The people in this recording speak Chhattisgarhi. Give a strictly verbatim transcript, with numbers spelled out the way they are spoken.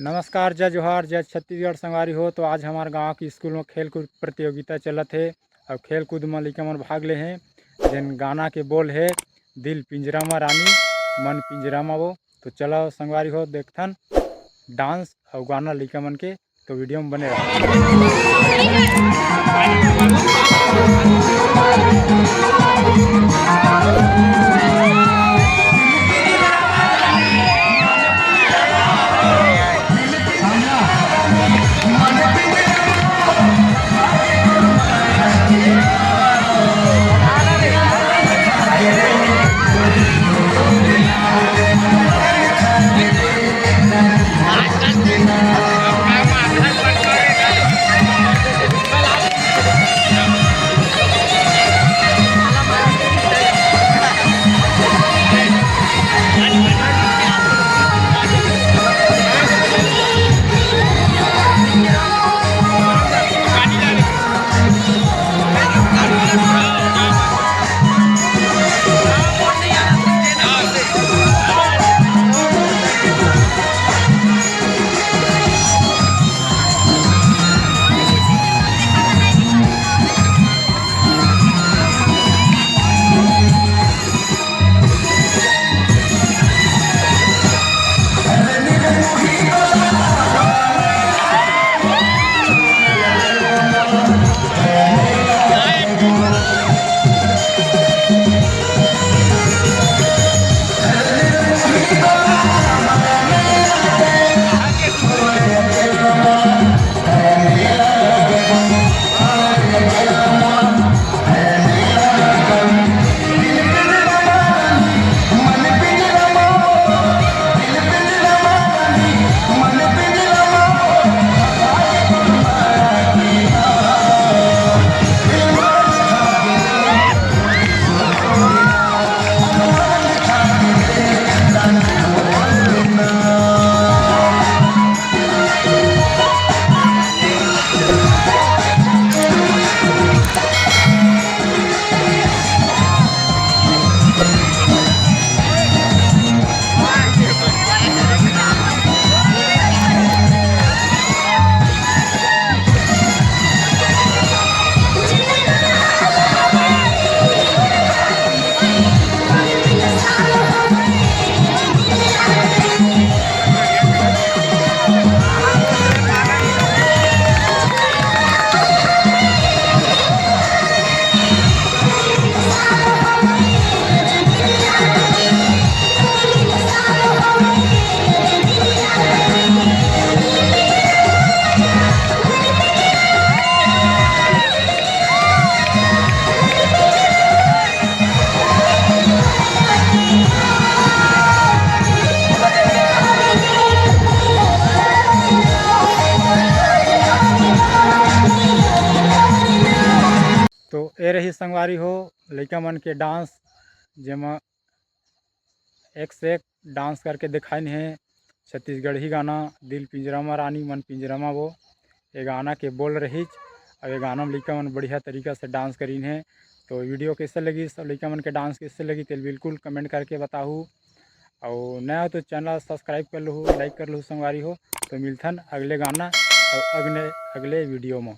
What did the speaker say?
नमस्कार, जय जोहार, जय छत्तीसगढ़ संगवारी हो। तो आज हमार गांव के स्कूल में खेलकूद प्रतियोगिता चलत हे और खेलकूद में लइका मन भाग ले हे, जेन गाना के बोल हे दिल पिंजरा मा रानी, मन पिंजरा मा वो। तो चलो संगवारी हो, देखथन डांस और गाना लइका मन के। तो वीडियो में बने रहो। तो ए रही संगवारी हो, लइका मन के डांस, जेमा एक से एक डांस करके दिखाइन हे। छत्तीसगढ़ी गाना दिल पिंजरा मा रानी मन पिंजरा मा वो, ये गाना के बोल रहीच। और ये गाना में लइका मन बढ़िया तरीका से डांस करीन हे। तो वीडियो कैसे लगी, सब लइका मन के डांस कैसे लगी, तेल बिल्कुल कमेंट करके बताहू। और नया हो तो चैनल सब्सक्राइब कर लहू, लाइक कर लहू संगवारी हो। तो मिलथन अगले गाना और अगले, अगले वीडियो में।